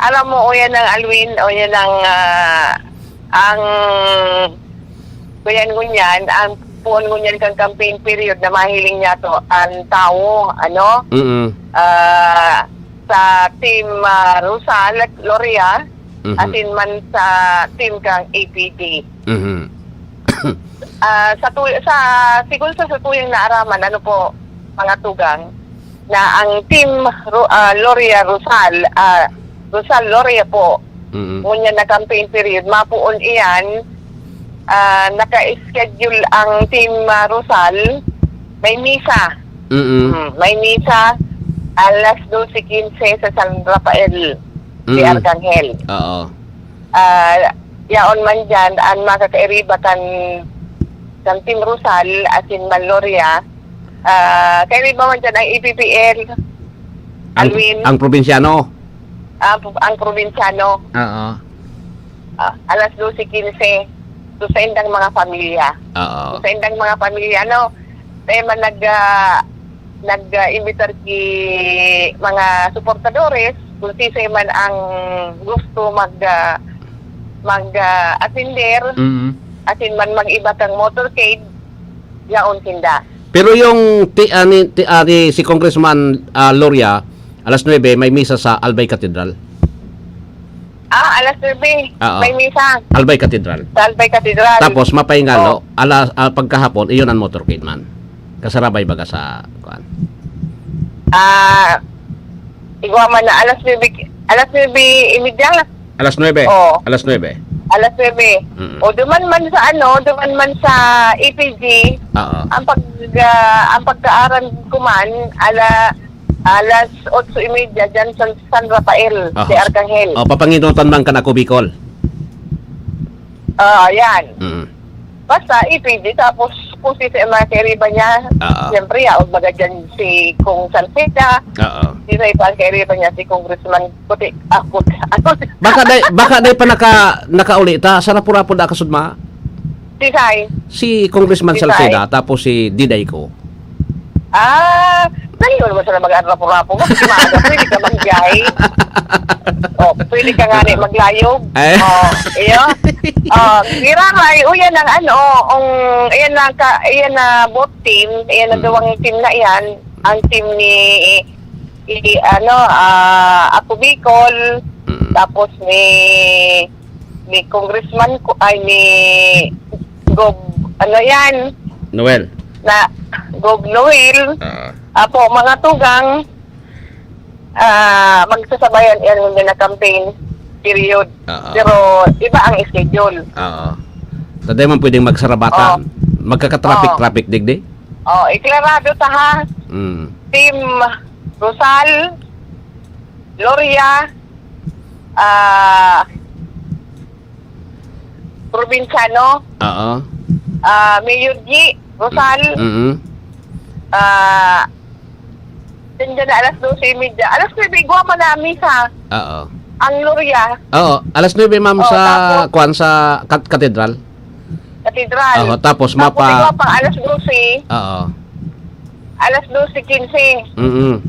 alam mo, o yan ang Alwin, o yan ang, ah, ang, kuyan ngunyan, ang puon ngunyan kang campaign period na mahiling niya to, ang tawo, ano? Mm-mm. Ah, sa Team, ah, Rosal, Gloria, Mhm. asin man sa team kang A P D. Mhm. Ah, sa tu-, sa, siguro sa, sa tuyang naaraman, ano po, mga tugang, na ang Team Ro-, ah, Loria Rosal, ah, Rosal Loria po, Mm. ngunyan na campaign period, mapoon iyan, ah, naka-schedule ang Team, ah, Rosal, may misa. Mm. Mm, may misa alas dose quince sa San Rafael de Mm. Arcangel. Oo. Ah, yaon man diyan, ang makakairiba kan, kan Team Rosal, asin man Loria, ah, kairiba man diyan ang E P P L. Ang, Alwin. Ang probinsyano? Ah, pu-, ang probinsyano. Oo. Ah, alas dose quince. So, sa indang mga pamilya. Oo. So, sa indang mga pamilya, ano, eh, man nag, ah, nag, ah, imbitar ki mga suportadores, kung sisay man ang gusto mag, ah, mag, ah, atender, Mm. asin man mag-iba kang motorcade, yaon sinda. Pero yung ti-, ani, ti-, ani, si Congressman, ah, Loria, alas nuebe, may misa sa Albay Cathedral. Ah, alas nuebe, Oo. may misa. Albay Cathedral. Sa Albay Cathedral. Tapos, mapahingalo, Oh. ala-, ah, pagkahapon, iyon ang motorcade man. Kasarabay baga sa, kuan. Ah, igwa man na alas nuebe, alas nuebe y media. Alas nuebe. Oo. Alas nuebe. Alas nuebe. Mm. O, duman man sa ano, duman man sa E P G, Oo. ang pag-, ah, ang pagkaaran ko man, ala-, alas otso y media, dyan sa San Rafael, Aha. de Arcangel. O, papanginutan man kan Ako Bicol. Oo, yan. Mm. Basta, E P G, tapos kung sisay ang mga kairiba niya, Oo. siyempre, yaon baga dyan si Cong Salceda, Oo. sisay pa ang kairiba niya, si Congressman Puti, ah, Puti, ano? Baka day, baka day pa naka-, nakauli ta, sa Rapu-Rapu da kasudma? Sisay? Si Congressman Sisay? Salceda, tapos si Diday ko. Ah, dali mo naman sila mag-Rapu-Rapu. Mas maaga, pwede ka mag-jai. Oh, pwede ka nga ni maglayog. Ay. Oh, iyo. Oh, giraray, uyan ang ano, ang, ayan na ka, ayan na both team, ayan na Hmm. duwang team na yan. Ang team ni, i-, ano, ah, Ako Bicol, Hmm. tapos ni, ni Congressman ko, ay, ni Gob, ano yan? Noel. Na, Gob Noel. Ah. Apo, mga tugang, ah, magsasabayan yan ngunyan na campaign period. Oo. Pero iba ang schedule. Oo. Taday man pwedeng magsarabata. Oh. Magkaka-traffic-traffic, digdi? Oh, iklarado ta, ha? Mm. Team Rosal, Loria, ah, Probinsyano, Oo. ah, Mayor G, Rosal, Mm-mm. ah, Diyan na alas dose y media. Alas nuebe, igwa man na misa. Oo. Ang Loria. Oo, alas nuebe, ma'am, Oo, sa, tapos kwan, sa kat-, katedral. Katedral. Oo, tapos Tapos mapa- igwa pang alas dose. Oo. Alas dose quince. Mm-mm.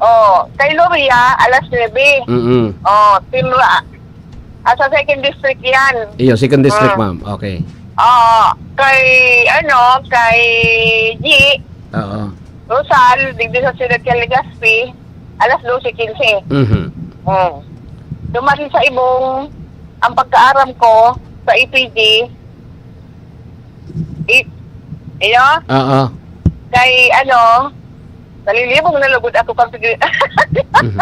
Oh, kay Loria, alas nuebe. Mm-mm. Oh, Team Ra-, ah, sa second district yan. Iyo, second district, Ah. ma'am. Okay. Oo, kay, ano, kay G, Oo. Rosal, digdi sa Siyudad kan Legazpi, alas dose quince. Mhm. Mm. Duman sa Ibong, ang pagkaaram ko, sa E P G, i-, iyo? Oo. Kay, ano, nalilibog na lugod ako pag sige. Mhm.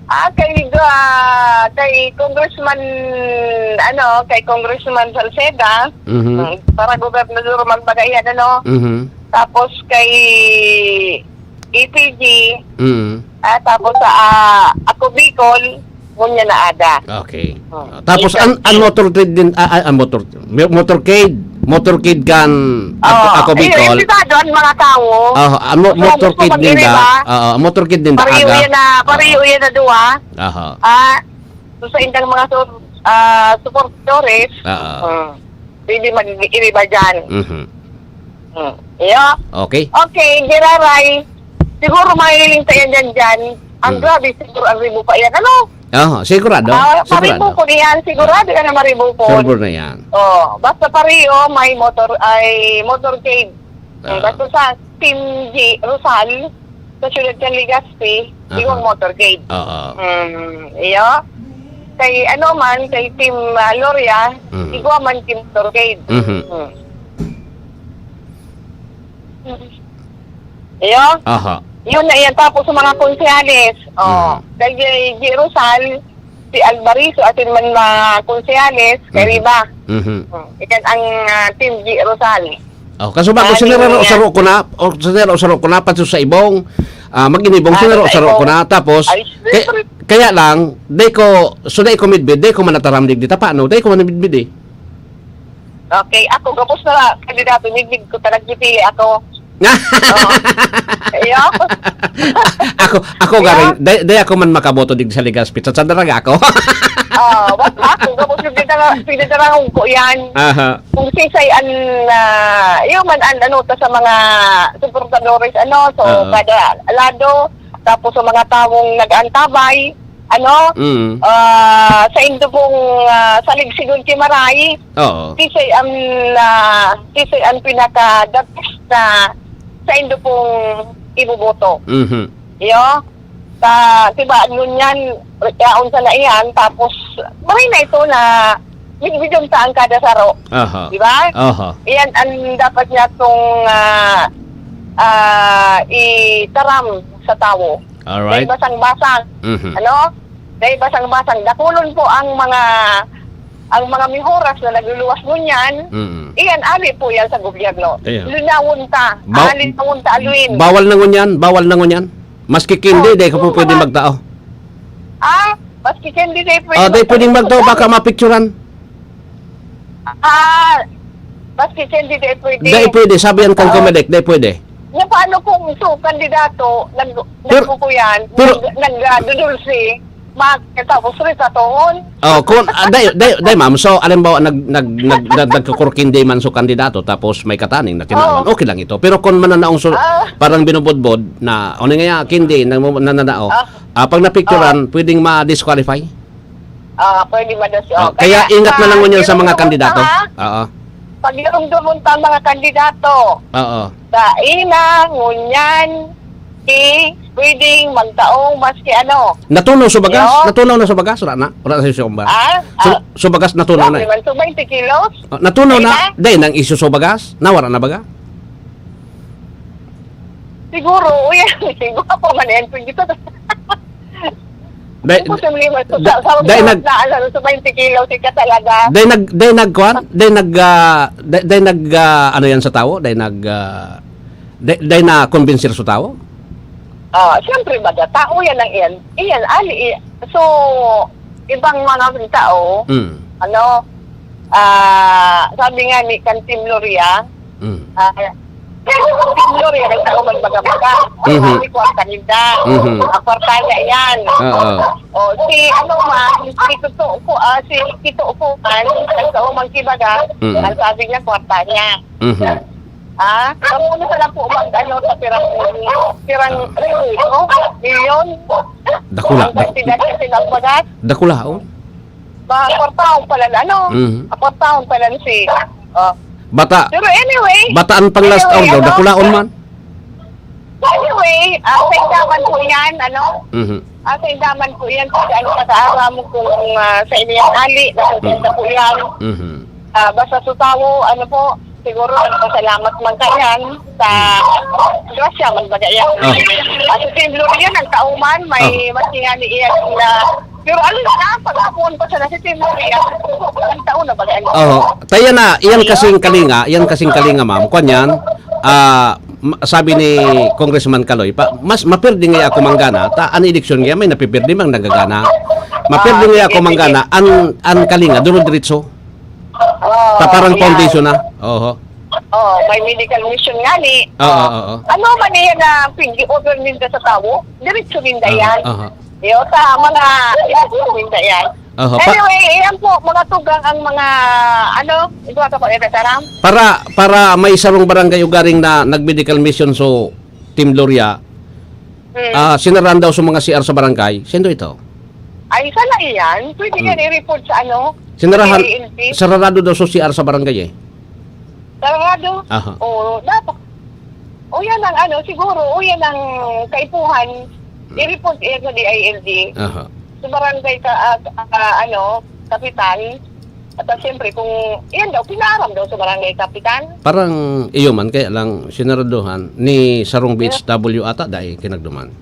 Ah, kay, ah, kay Congressman, ano, kay Congressman Salceda, Mhm. mm, para gobernador man baga iyan, ano? Mhm. Tapos kay E P G, Mhm. ah, tapos sa, ah, Ako Bicol, ngunyan na aga. Okay. Oh. Ah, tapos Ito. an, an motorcade din, ah, ah, an motor, motorcade, motorcade kan Ako, Oh, Ako eh, Bicol. Interesado ang mga tao. Ah, an mo-, So, motorcade gusto ninda. mag-iriba. Ah, ah, motorcade ninda Pareho aga. yan na, pareho Ah. yan na duwa. Aha. Ah, so sa indang mga su-, ah, supporters, Ah, ah. mm, pwede mag-iriba dyan. Mhm. Mm. Iyo. Okay. Okay, Giraray. Siguro mahiling tayo dyan dyan. Ang Mm. grabe, siguro ang ribo pa yan. Ano? Ah, sigurado. Ah, Sigurado. maribukon iyan. Sigurado ka na maribukon. Sure na yan. Oh, basta pareho, may motor, ay motorcade. Ah. Basta sa Team G, Rosal, sa siyudad kan Legazpi, Aha. iwang motorcade. Oo. Mm, iyo. Kay ano man, kay Team, ah, Loria, Mm. igwa man Team Motorcade. Mhm. Mm. Iyo? Aha. Yun na yan. Tapos sa mga konsehales, oh, Mm. kay G-, G Rosal, si Alvarizo, asin man mga konsehales, kay Mhm. Riva. Mhm. Hmm. Ikan ang, ah, Team G Rosal. Oh, kaso bago Ay, sinira ro, yeah. saro ko na, o sinira saro ko na, paso sa ibong, ah, mag-inibong, Ah, sinira sa saro ko ibong. na, tapos, Ay, kaya, siyempre. kaya lang, di ko, so di ko midbid, di ko manataram digdi, ta paano, di ko manibidbid eh. Okay, ako, gabos na kandidato, midbid ko, talagang pipili ako. Oo. Iyo. Ako, ako, Iyo. garing, day, day ako man makaboto dig sa Legazpi, sa, sa daraga ako. Oo, basta ako, gabos yung pinagdara-, pinagdarahon ko yan. Aha. Kung sisay an, ah, iyo man an, ano, ta sa mga suportadores, ano, so, Oo. kada lado, tapos sa mga taong nag-aantabay, ano, Mm. ah, saindo pong, ah, saligsigon ki Maray, Oo. sisay an, ah, sisay an pinaka the best na saindo pong iboboto. Mhm. Iyo? Ta, diba, ngunyan, yaon sana iyan, tapos, maray na ito na bibigyan ta ang kada saro. Aha. Diba? Aha. Iyan ang dapat niya itong, ah, ah, itaram sa tawo. Alright. Dahil basang-basang. Mhm. Ano? Dahil basang-basang. Dakulon po ang mga, ang mga mihoras na nagluluwas ngunyan. Mm. Iyan, ali po yan sa gobyerno. Ayan. Linawon ta. Ba-, Ah, linawon ta, Alwin. bawal na ngunyan? Bawal na ngunyan? Maski candy, Oh, di ka po oo pwede naman. magtao. Ah, maski candy, di pwede Oh, di magtao. pwedeng magtao, baka mapicturan. Ah, maski candy, di pwede. Di pwede, sabi yan kang Oo. Comelec, di pwede. Na paano kung so, kandidato, nag-, Pero, nagkukuyan, pero, nag-, nag-, ah, dudulce, mag-, tapos rin sa tuhon? Oh, kung, ah, dai, dai, dai, ma'am. So, alimbawa, nag, nag, nag, nag, nagkukurkinde man so kandidato, tapos may kataning na tinawan, Oo. okay lang ito. Pero kung mananaong so, Ah. parang binubudbod na, o nga, kindi, na, nananao, Ah. ah, pag napicturan, Ah. pwedeng ma-disqualify? Ah, pwede ma-dis-, Oh, oh, kaya kaya ingat na lang sa ngunyan sa mga mga kandidato. ha? Oo. Pag narumdumon ta mga kandidato, Oo. dai na ngunyan ki pwedeng magtaong maski ano. Natunaw sa bagas? Yo. Natunaw na sa bagas? Wala na? Wala na sa isyu ba? Ah? So, Ah, sa bagas natunaw wala na eh. naman. So, twenty kilos? Ah, natunaw Ay, na? na? Dai nang isyu sa bagas? Nawara na baga? Siguro, uy, gwapo man yan. Pwede to. Dai, Imposible man. So, da-, sa, sa, dai sa, nag- na, ano, sa twenty kilos, ika talaga. Dai nag-, dai nagkuan? Dai nag-, ah, dai, dai nag-, ah, ano yan sa tawo? Dai nag-, ah, dai, dai na-convince sa tawo? Ah, siyempre, baga, tao yan ang iyan. Iyan, ali, i-, so, ibang mga tao, Mm. ano, ah, sabi nga ni kan Team Loria, Mm. ah, Team Loria, nagtao magbaga-baga. Mhm. May kwarta ninda. Mhm. Ang kwarta niya yan. Oo. O, si, ano, ma, si Tito ko, ah, si Tito ko, man, nagtao magkibaga, Mm. ang sabi niya, kwarta niya. Mhm. Ah, kamo na sana po mag, ano, sa pirang, pirang, Ah. ano, milyon. Dakula, Ang dak-, kantidad na pinagbagat. dakula, oh. Ba, kwartaon pala na, ano? Mhm. Ah, kwartaon pala na si, oh. Bata, Pero anyway, bata ang pang last anyway, hour daw, ano? dakulaon man. Anyway, ah, sa indaman po yan, ano? Mhm. Ah, sa indaman po yan, kasi ano, sa aram mo kung, ah, sa inyo yan, ali, nasa Mhm. po yan. Mhm. Ah, basta sa tawo, ano po, siguro nagpasalamat man kaiyan sa Hmm. grasya man baga yan. Oh. At sa Saint Gloria, nagtao man, may Oh. mas nga ni iyan na, pero ano na, pag-apuan pa siya na si Saint Gloria, ang tao na baga yan. Oh, tayo na, iyan Ayun. kasing kalinga, iyan kasing kalinga, ma'am. Kwan yan, ah, ma-, sabi ni Congressman Kaloy, pa, mas mapirdi nga ako manggana, ta an eleksyon nga may napipirdi mang nagagana. Mapirdi Ah, nga ako sige, sige. manggana, an, an kalinga, duro-diretso. Oo, Ta parang yan. foundation na. Oho. Oo, may medical mission nga ni. Oo, Oo. oo, oo. Ano man yan na pig-offer ninda sa tawo? Diretso ninda Ah, yan. aha. Yo, sa mga diretso ninda yan. Aha, pa- Anyway, yan po, mga tugang ang mga, ano, ito ata po, ito, taram? Para, para may sarong barangay ugaring na nag-medical mission, so, Team Gloria, Hmm. ah, sinarahan daw sa mga C R sa barangay. Sino ito? Ay, sana iyan. Pwede Hmm. yan i-report sa ano? Sinarahan, P I L P. sarado daw sa C R sa barangay eh. Sarado? Aha. Oo, dapat. O yan ang ano, siguro, o yan ang kaipuhan. Hmm. I-report iyan sa D I L G. Aha. Sa barangay ka, ah, ah, ano, kapitan. At siyempre, kung iyan daw, pinaaram daw sa barangay kapitan. Parang iyo man, kaya lang sinaraduhan ni sarong B H W ata, dai kinagduman.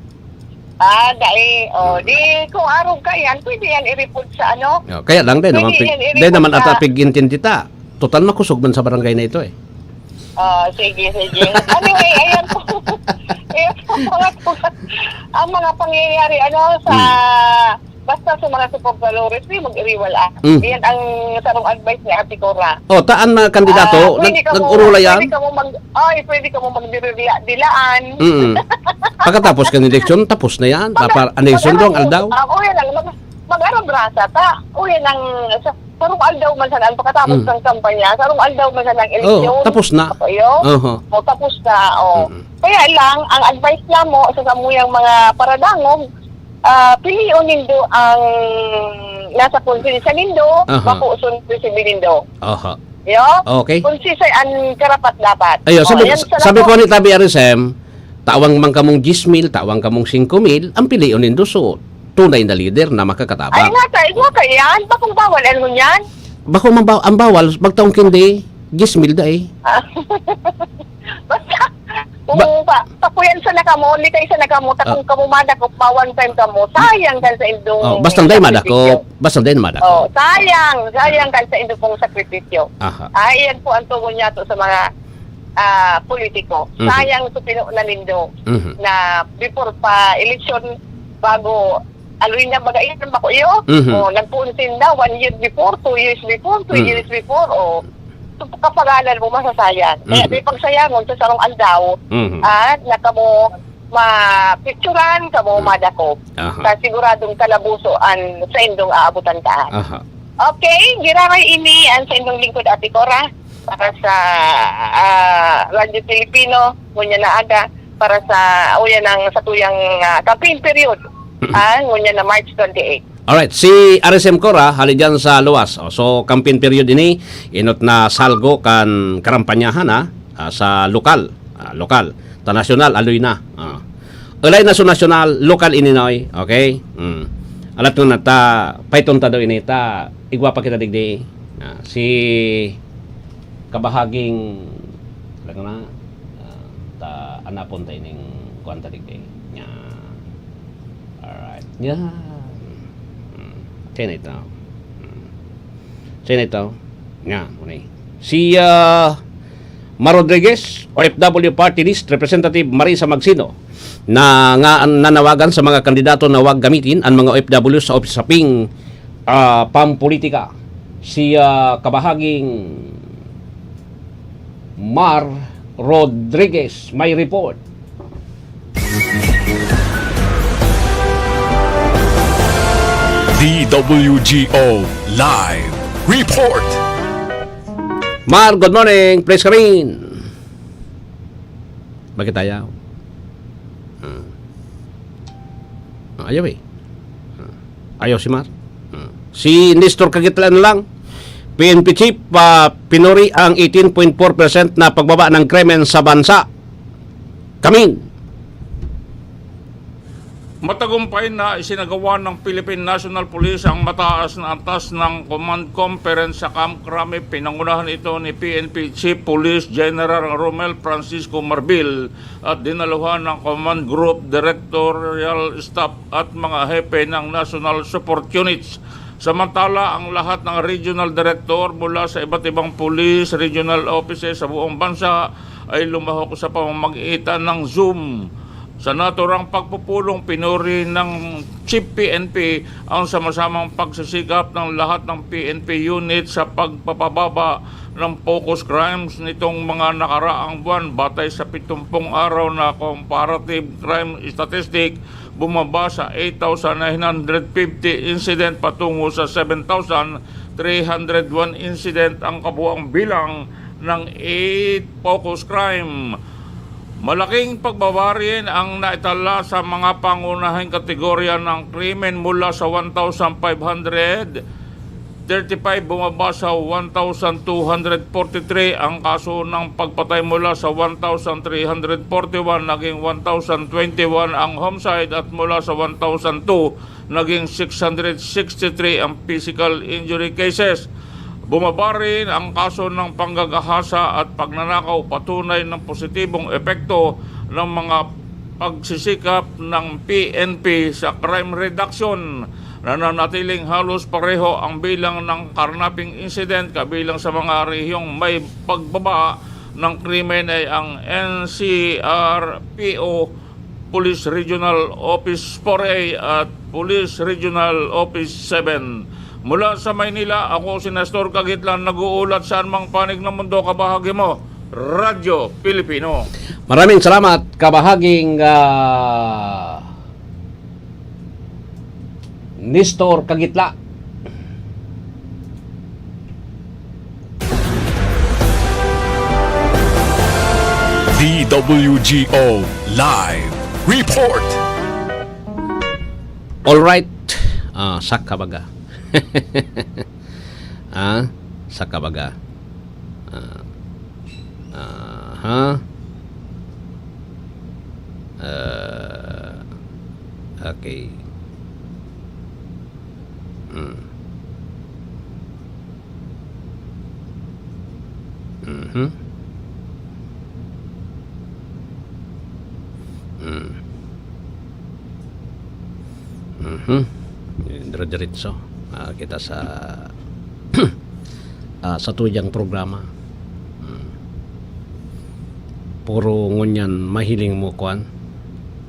Ah, dai. Oh, di kung arog ka yan, pwede yan i-report sa ano? Oh, kaya lang, dai Pwede naman, pig, yan i-report dai naman ata sa pig-intindi ta. Total, makusog man sa barangay na ito eh. Oh, sige, sige. Anyway, ayan po. Ayan po, mga, ang mga pangyayari, ano, sa, Hmm. basta sa mga supervalores, di mag-iriwal, ah. Hmm. Ayan ang sarong advice ni Ate Cora. Oh, taan na kandidato, Ah, pwede nag-, ka mo, nag-urula yan? pwede ka mo mag-, ay, pwede ka mo magdirilaan. Mm. Pagkatapos kan eleksyon, tapos na yan. Papa, ano yung pag-, sundong aldaw? Ah, o yan ang mag-, mag-arabrasa ta. O yan ang sa, sarong aldaw man sana, pagkatapos Mm. ng kampanya, sarong aldaw man sana ang Oh, eleksyon. tapos na. Apo, iyo? Oho. O, tapos na, o. Mm. Kaya lang, ang advice namo sa samuyang mga paradangog, ah, pilion nindo ang nasa konsensya nindo, Aha. bako sun resibi nindo. Aha. Yo? Okay. Konsensya an karapat-dapat. Ayo, O, sabi, yan, sa sabi lako- po ni Tabi Arisem, tawang man kamong diyes mil, tawang kamong singko mil, ang pilion nindo so, tunay na lider na makakatabang. Ay, nga ka, nga ka yan. Bakong bawal, ano yan? Bakong mabaw-, ang bawal, magtaong kindi, diyes mil da eh. Ah. Basta, kung Ba- pa, pakuyan sa nakamo, likay sa nakamo, ta Ah. kung kamo madakop, ma one time kamo, sayang kan sa indong Oh, basta dai sakripisyo. madakop, basta dai madakop. Oh, sayang, sayang kan sa indong pong sakripisyo. Aha. Ay, yan po ang tugon niya to sa mga, ah, politiko. Mhm. Sayang sa pinonan nindo Mhm. na before pa eleksyon, bago aloy na baga iyan bako iyo. Mhm. Oh, nagpuon sinda one year before, two years before, three Mhm. years before, oh. So, kapagalan mo, masasayang. Kaya Mhm. may pagsayangon sa sarong aldaw, Mhm. ah, na kamo mapicturan, kamo Mhm. madakop. Aha. Sa siguradong kalabuso an saindong aabutan taan. Aha. Okay, giraray ini an saindong lingkod, Ate Cora, para sa, ah, Radyo Pilipino, ngunyan na aga, para sa, uyan ang satuyang, ah, campaign period. Ah, ngunyan na March twenty-eight. Alright, si R S M Cora, hali dyan sa luwas. O, so, campaign period ini, inot na salgo kan karampanyahan, ha, ah, sa lokal. Ah, lokal. Ta nasyonal, aloy na. Ah. Alay na so nasyonal, lokal ini, noy. Okay? Mm. Alat ko na ta, paiton ta daw ini, ta, igwa pa kita digdi. Ah, si kabahaging, ano na, ah, ta, anapon ta ining kuwan ta digdi. Nya, alright. Yan. Hmm. Sino ito? Hmm. Sino ito? Yan, muna eh. Si, ah, Mar Rodriguez, O F W Party List Representative Marisa Magsino, na nga nanawagan sa mga kandidato na wag gamitin ang mga O F W sa usaping, ah, pampolitika. Si, ah, kabahaging Mar Rodriguez may report. D W G O Live Report. Mar, good morning. Please ka rin. Bakit ayaw? Hmm. Ah, ayaw eh. Ah, ayaw si Mar. Hmm. Si Nestor Kagitlan lang. P N P chief, ah, pinuri ang eighteen point four percent na pagbaba ng krimen sa bansa. Kamin. Matagumpay na isinagawa ng Philippine National Police ang mataas na antas ng command conference sa Camp Crame. Pinangunahan ito ni P N P Chief Police General Romel Francisco Marbil at dinaluhan ng Command Group, Directorial Staff at mga hepe ng National Support Units. Samantala, ang lahat ng regional director mula sa iba't ibang police regional offices sa buong bansa ay lumahok sa pamamagitan ng Zoom. Sa naturang pagpupulong, pinuri ng Chief P N P ang sama-samang pagsisikap ng lahat ng P N P unit sa pagpapababa ng focus crimes nitong mga nakaraang buwan. Batay sa pitumpung araw na comparative crime statistic, bumaba sa eight thousand nine hundred fifty incident patungo sa seven thousand three hundred one incident ang kabuang bilang ng eight focus crime. Malaking pagbaba rin ang naitala sa mga pangunahing kategorya ng krimen, mula sa one thousand five hundred thirty-five bumaba sa one thousand two hundred forty-three ang kaso ng pagpatay, mula sa one thousand three hundred forty-one naging one thousand twenty-one ang homicide, at mula sa one thousand two naging six hundred sixty-three ang physical injury cases. Bumaba rin ang kaso ng panggagahasa at pagnanakaw, patunay ng positibong epekto ng mga pagsisikap ng P N P sa crime reduction. Nananatiling halos pareho ang bilang ng carnapping incident, kabilang sa mga rehiyong may pagbaba ng krimen ay ang N C R P O, Police Regional Office four A at Police Regional Office seven. Mula sa Maynila, ako si Nestor Kagitlan, nag-uulat sa anumang panig ng mundo. Kabahagi mo, Radyo Pilipino. Maraming salamat, kabahaging, ah, Nestor Kagitla. D W G O Live Report. All right. Ah, saka baga. Ah, saka baga. Ah, aha. Ah, okay. Hmm. Mhm. Hmm. Mhm. Dire-diretso. Ah, kita sa, ah, sa tuyang programa. Hmm. Puro ngunyan mahiling mo, kwan?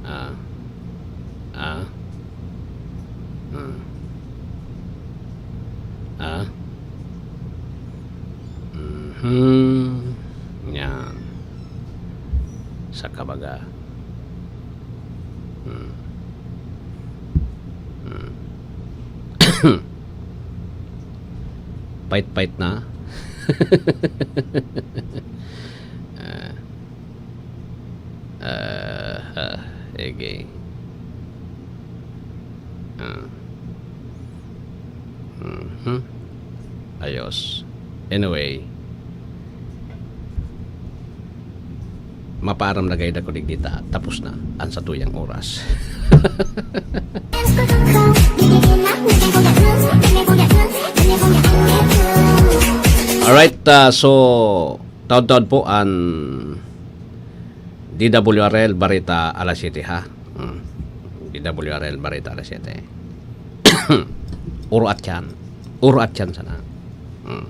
Ah. Ah. Hmm. Ah. Mhm. Yan. Saka baga. Hmm. Hmm. Pait-pait na. Ah. Ah, ah, sige. Ah. Mhm. Ayos. Anyway, mapaaram na gayud ako digdi ta. Tapos na ang satuyang oras. Alright, ah, so, taod-taod po an D W R L Barita alas siyete, ha? Hmm. D W R L Barita alas siyete. Uro at yan. Uro at yan sana. Hmm.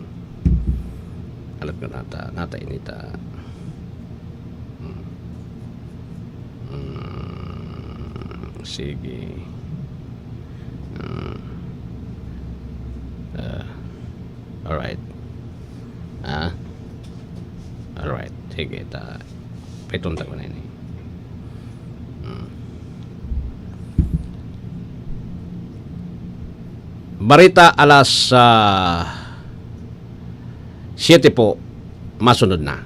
Alat ko nata, nata inita. Hmm. Hmm. Sige. Hmm. Ah. Alright. Ah. Alright. Sige, ta. Paiton ta ko na ini. Hmm. Barita alas, ah, siyete po, masunod na.